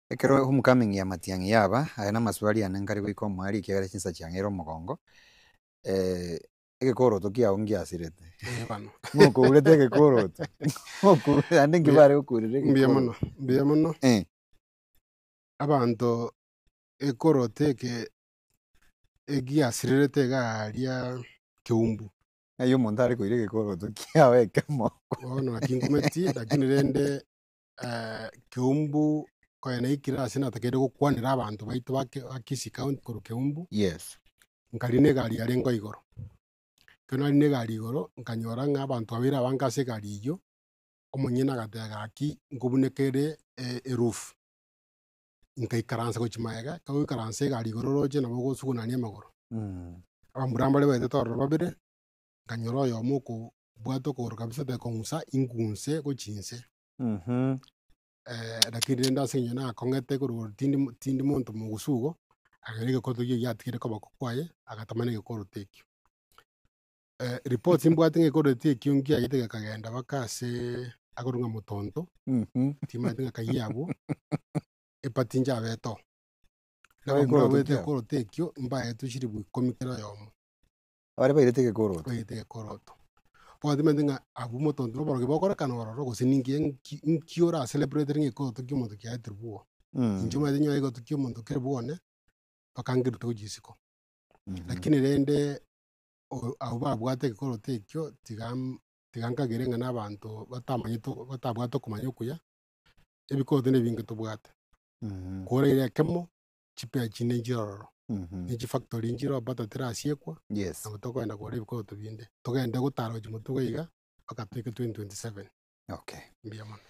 Ekero homecoming ya Matiang'i yaba, aya namaswali ane nkare goika omoerio ekiagera chinsa chiang'eire omogongo, egekoroto kiago ngiasirete. Eh bono. Ng'o okourete egekoroto? Ng'o okourete naende nki bare gokourera Mbuya egekoroto? mono, mbuya mono. Eh. Abanto ekoroto eke egiasirerete iga aria Keumbu. Ng'ai omonto are koira egekoroto kiago ekemo? Bono naki nkumeti lakini rende Keumbu konya naikire ase natakeire gokwanera abanto baito ba Ke- ba Kisii county korwa Keumbu, Yes. nkarina egari yarenge igoro. Ekero narina egari igoro, nkanyora ng'a abanto babeire abange ase egari eyio, omonyene agateba gaki nkobunekere eroof. Nkaikaransa gochia magega, ekero ogoikaransa egari igoro oroche nabo ogosugunania amagoro. Abamura mbare baetete ororo babere, nkanyora oyomo okobwata okogoro kabisa tekong'usa ing'unse gochia inse. Lakini rende ase eng'encho nakong'ete korwa igoro tindi mo tindi monto mogusu igo, akagera egekoroto ekio giatigire koboko kwaye, agatamana egekoroto ekio. Reports mbwate ng'a egekoroto ekio nkiagete gekagenda mpaka aseee akorwa ng'a motonto, timanyeti ng'a kayia abwo, epati nchabete oo. Na abamura Egekoroto baete kiabo. egekoroto ekio, mbaetwe chilifu ikomi kera oyomo. Baria bairete egekoroto. Bairete egekoroto. Bono timanyeti ng'a abwo motonto na oborogi bokorekana ororo gose ninki enki nki ora celebrate ng'a egekoroto kia omonto kiaetirwe bwogo. Inche omanyete nyore egekoroto kia omonto kere bwone, mpaka ngerute gochia isiko. Lakini rende o- abwo babwate egekoroto ekio tiga tiga nkagere ng'a na abanto batamanyete batabwate okomanya okuya, ebikoroto na ebinge tobwate. Koraire ekemo, chipea chinde nchire ororo, ne chifactory nchire ororo but terasiekwa, Yes. nabo tokogenda kogora ebikoroto binde. Togende gotara gochia motwe iga iga, mpaka toike 2027. Okay. Mbuya mono.